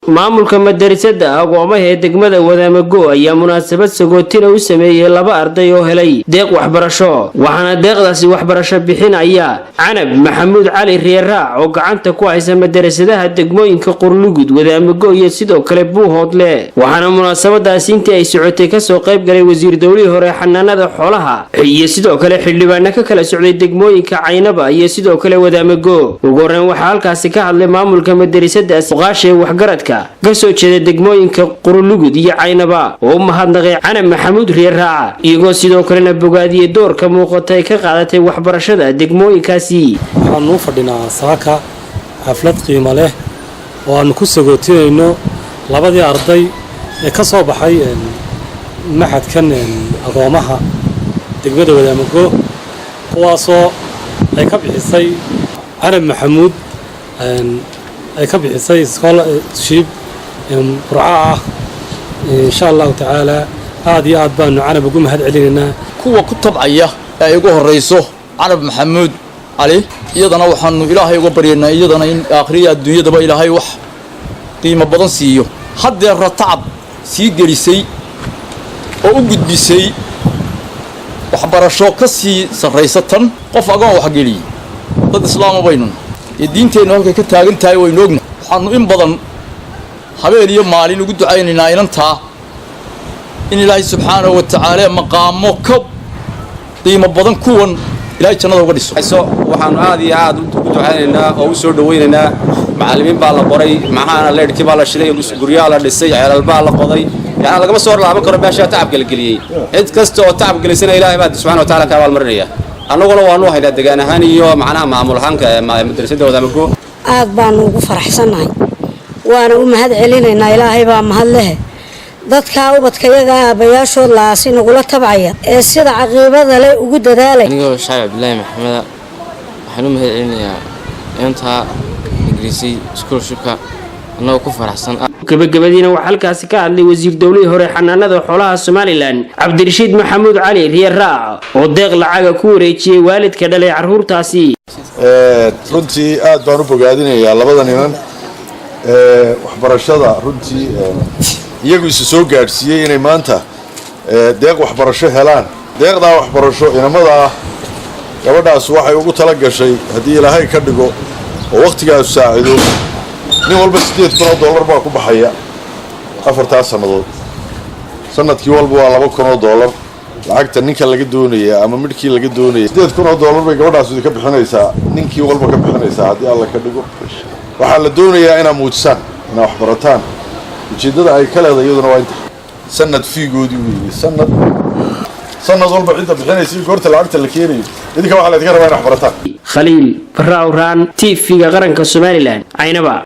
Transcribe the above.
Maamulka madarasada agoomaha ee degmada Wadaamago ayaa munaasabad sagootina u sameeyey laba arday oo helay deeq waxbarasho, waxaana deeqdaasi waxbarasho bixinaya Canab Maxamuud Cali Riiraac oo gacanta ku haysa madarasadaha degmooyinka Qurlugud, Wadaamago iyo sidoo kale Buuhoodle. Waxaana munaasabadaasi intii ay socotay kasoo qayb galay wasiir dowlihii hore xanaanada xoolaha iyo sidoo kale xildhibaano ka kala socday degmooyinka Caynaba iyo sidoo kale Wadaamago. Ugu horeyn waxaa halkaasi ka hadlay maamulka madarasadaas, muqaasha ee waxgaradka kasoo jeeda degmooyinka Qurlugud iyo Caynaba oo u mahadnaqay Canab Maxamuud Riiraaca, iyagoo sidoo kalena bogaadiyey doorka muuqata ay ka qaadatay waxbarashada degmooyinkaasi. Waxaanu u fadhinaa saaka xaflad qiimo leh oo aanu ku sagootinayno labadii arday ee ka soo baxay machadkan agoomaha degmada Wadaamago, kuwaasoo ay ka bixisay Canab Maxamuud, ay ka bixisay scholarship Burco ah. Insha Allahu tacaala, aad iyo aad baanu Canab ugu mahad celinaynaa. Kuwa ku tabcaya ee ay ugu horrayso Canab Maxamuud Cali, iyadana waxaanu Ilaahay uga baryaynaa iyadana in aakhiriya adduunyadaba Ilaahay wax qiimo badan siiyo. Haddeerra tacab sii gelisay oo u gudbisay waxbarasho ka sii sarraysa tan qof agoon waxgeliyey. Dad islaama baynu dee, diinteennu halkay ka taagan tahay waynu ogna. Waxaanu in badan habeen iyo maalin ugu ducaynaynaa inantaa in Ilaahay subxaanahu wa tacaala maqaamo ka qiimo badan kuwan Ilaahay jannada uga dhiso. Waxaanu aad iyo aad ugu ducaynaynaa oo u soo dhawaynaynaa. Macallimiin baa la qoray, maxaana leydhkii baa la shilay, guryaha la dhisay, ceelal baa la qoday. Yani lagama soo laaban karo meeshaa tacabka la geliyey. Cid kasta oo tacab gelisana Ilaahay baa subxana wa tacala ka abaalmarinaya. Annaguna waanu haynaa degaan ahaan iyo macnaha maamul ahaanka madrasada Wadaamago. Aad baanu ugu faraxsannahay, waana u mahad celinaynaa. Ilaahay baa mahad lehe. Dadkaa ubadkayaga aabbayaashood la-aasi nagula tabcaya ee sida caqiibada leh ugu dadaalay. Anigoo Shaabi Cabdilaahi Maxameda, waxaan u mahad celinayaa inantaa ingiriisay scholarshipka, annagoo ku faraxsan. Gabagabadiina waxaa halkaasi ka hadlay wasiir dowlihii hore xanaanada xoolaha Somaliland, Cabdirashiid Maxamuud Cali Riye Raac, oo deeq lacaga ku wareejiyey waalidka dhalay caruurtaasi. Runtii aad baan u bogaadinayaa labada niman waxbarashada runtii iyagu isu soo gaadhsiiyey inay maanta deeq waxbarasho helaan. Deeqdaa waxbarasho inamadaa gabadhaas waxay ugu tala gashay, haddii Ilaahay ka dhigo oo wakhtigaasu saacido, nin walba $8,000 baa ku baxaya 4-taa sannadood. Sanadkii walba waa $2,000 lacagta ninka laga doonaya ama midhkii laga doonaya. $8,000 bay gabadhaas idinka bixinaysaa, ninkii walba ka bixinaysaa, haddii Alla ka dhigo. Waxaa la doonayaa inaad muujisaan inaad waxbarataan. Ujeeddada ay ka leedahay iyaduna waa inta sanad fee-goodii weeye. Sanad walba cidda bixinaysa iyo goorta lacagta la keenayo, idinka waxaa la idinka rabaa ina waxbarataan. Khaliil Barraawraan, TV-ga qaranka Somaliland, Caynaba.